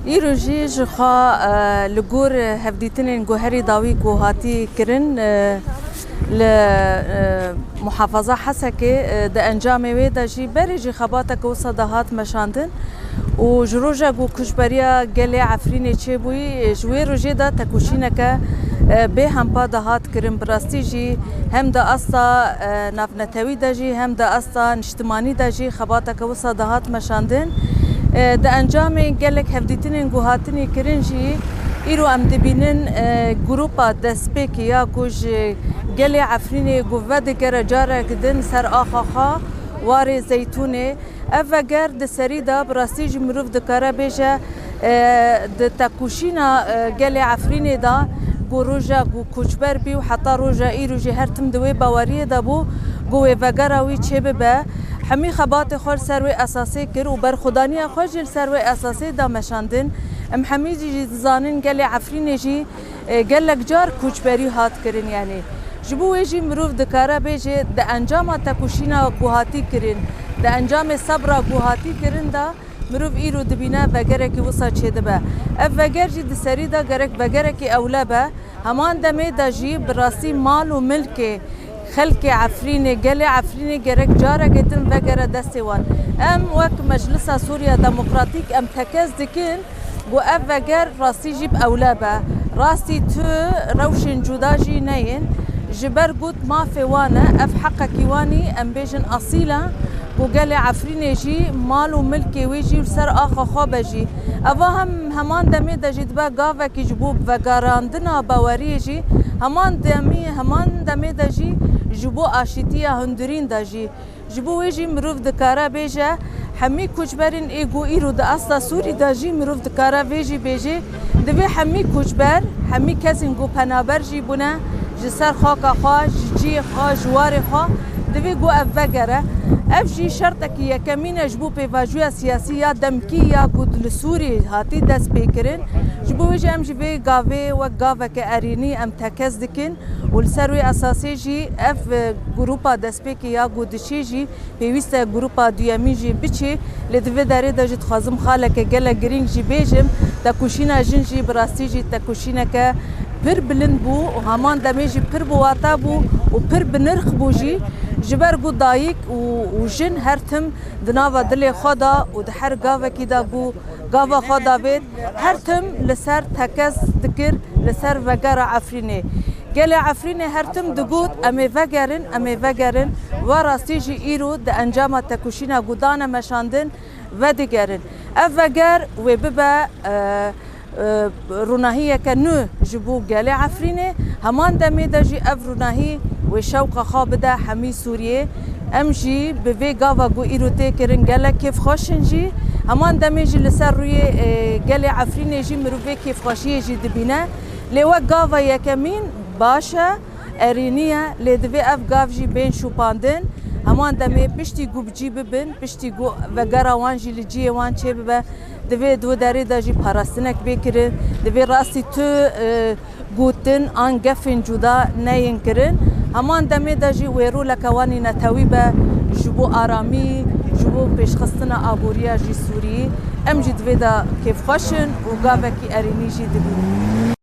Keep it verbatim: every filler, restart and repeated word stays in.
Îro jî ji xwe, e, li gor hevdîtinên guherî dawî ku hatî kirin, e, li, e, muhafaza Hesekê, e, di encamê wê de jî berê jî xebateke wisa de hat meşandin û ji roja ku koçberiya gelê Efrînê çêbûyî, e, ji wê rojê de tekoşîneke, e, bê hempa de hat kirin. Bi rastî jî hem di asta, e, navnetewî de jî hem di asta niştimanî de jî xebateke wisa de hat meşandin. E, di encamê gelek hevdîtinên ku hatinî kirin jî îro em dibînin, e, grupa destpêkê ya ku ji gelê Efrînê ku vedigere carek din ser axa xwe warê Zeytûnê. Ev veger di serî de bi rastî jî mirov dikare bêje, e, di tekoşîna, e, gelê Efrînê de ku roja ku koçber bî û heta roja îro jî her tim di wê baweriyê de bû ku wê vegera wî çêbibe. Hemî xebatê xwe li ser wê esasê kir û berxwedaniya xwe jî li ser wê esasê da meşandin. Em hemî jî dizanin gelê Efrînê jî, e, gelek car koçberî hat kirin, yanî ji bo wê jî mirov dikare bêje di encama tekoşîna ku hatî kirin, di encamê sebra ku hatî kirin de mirov îro dibîne vegerekî wisa çêdibe. Ev veger jî di serî de gerek vegerekî ewle be. Heman demê de jî bi rastî mal û milkê xelkê Efrînê, gelê Efrînê gerek careke din vegere destê wan. Em wek Meclisa Sûriya Demokratîk em tekez dikin ku ev veger rastî jî bi ewle be. Rastî tu rewşên cuda jî neyên. Ji ber got mafê wan e, ev heqekî wan î, em bêjin esîl e, ku gelê Efrînê jî mal û milkê wê jî li ser axa xwe be jî. Eva hem heman demê de jî dibe gavekî ji bo vegerandina baweriyê jî, heman demî, heman demê de jî ji bo aşîtiya hundirîn de jî. Ji bo wê jî mirov dikare bêje, hemî koçberên ê ku îro di asta Sûrî de jî mirov dikare vê jî bêje, divê hemî koçber, hemî kesên ku penaber jî bûne, ji ser xaka xwe, ji ciyê xwe, ji warê xwe, divê ku ev vegere. Ev jî şertekî yekemîn e ji bo pêvajoya siyasî ya demkî ya ku li Sûrî hatî dest pê kirin. Ji bo wê jî em ji vê gavê wek gaveke erênî em tekez dikin û li ser wê esasê jî ev, e, grupa destpêkê ya ku diçê jî pêwîst e grupa duyemîn jî biçê. Lê di vê derê de jî dixwazim xaleke gelek girîng jî bêjim. Tekoşîna jin jî bi rastî jî tekoşîneke pir bilind bû û heman demê jî pir bi wata bû û pir bi nirx bû jî. Ji ber ku dayik û, û jin her tim di nava dilê xwe de û di her gavekî de ku gava xwe davêt, her tim li ser tekez dikir, li ser vegera Efrînê. Gelê Efrînê her tim digot, em ê vegerin, em ê vegerin. We rastî jî îro di encama tekoşîna ku dane meşandin, vedigerin. Ev veger wê bibe, e, e, rûnahiyeke nû ji bo gelê Efrînê. Heman demê de jî ev rûnahî wê şewqa xwe bide hemî Sûriyê. Em jî bi vê gava ku îro tê kirin gelek kêfxweş in jî. Heman demê jî li ser rûyê, e, gelê Efrînê jî mirov vê kêfxweşiyê jî dibîne. Lê wek gava yekemîn baş e, erênî ye, lê divê ev gav jî bên şopandin. Heman demê piştî ku bi cî bibin, piştî ku vegera wan jî li ciyê wan çêbibe, divê di wê derê de jî parastinek bê kirin. Divê rastî tu, e, gotin an gefên cuda neyên kirin. Heman demê de jî wê roleke wan î netewî be ji bo aramî, ji bo pêşxistina aboriya jî Sûrî. Em jî di vê de kêfxweş in û gavekî erênî jî dibînin.